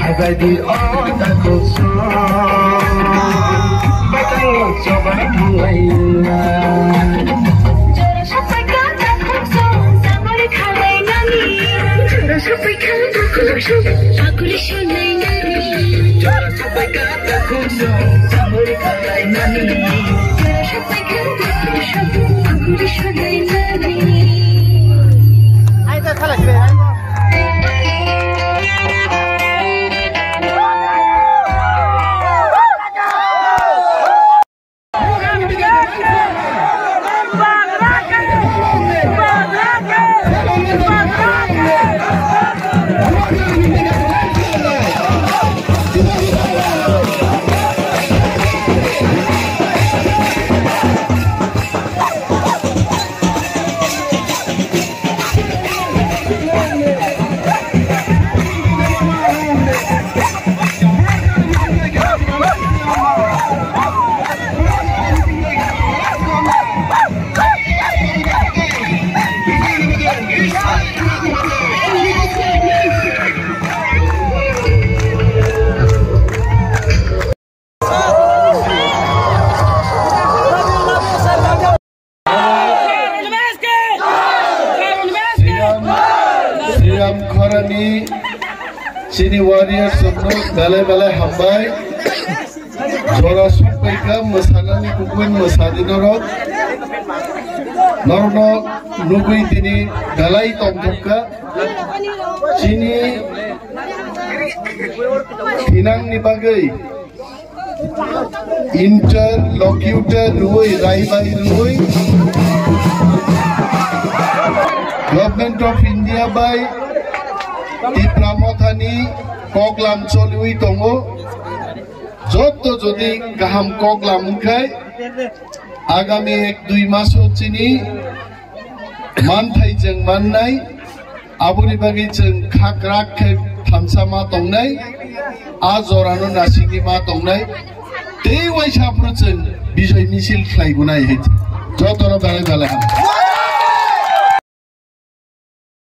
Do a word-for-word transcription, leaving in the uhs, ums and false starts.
Hajaidi o takhuk song, batang choba thanglaina. Jora sapai ka takhuk song, samari khalai nani. Jora sapai ka takhuk song, akuli shonai nani. Jora sapai ka takhuk song, samari khalai nani. Jora sapai ka takhuk song, akuli shonai nani. Sriram, Sriram Khorani chini warriors rokno belai belai hambai. Jora sokpaikha mwsanani kubui mwsadi norok. Norokno nugui tini belai tongthokha. Chini thinangni bagwi interlocutor rwui, raibai rwui, Government of India bai Tipra Mothani koklam choliui tongo. Jotto jodi kaham koklam wngkhai, agami ek dui maso chini manthai chwng mannai, aboni bagwi chwng kha kwrak khe thansa ma tongnai, a jorano nasikni ma tongnai, tei waisa phuru chwng bijoi misil khlai gunai hai. Jotono belai belai ham.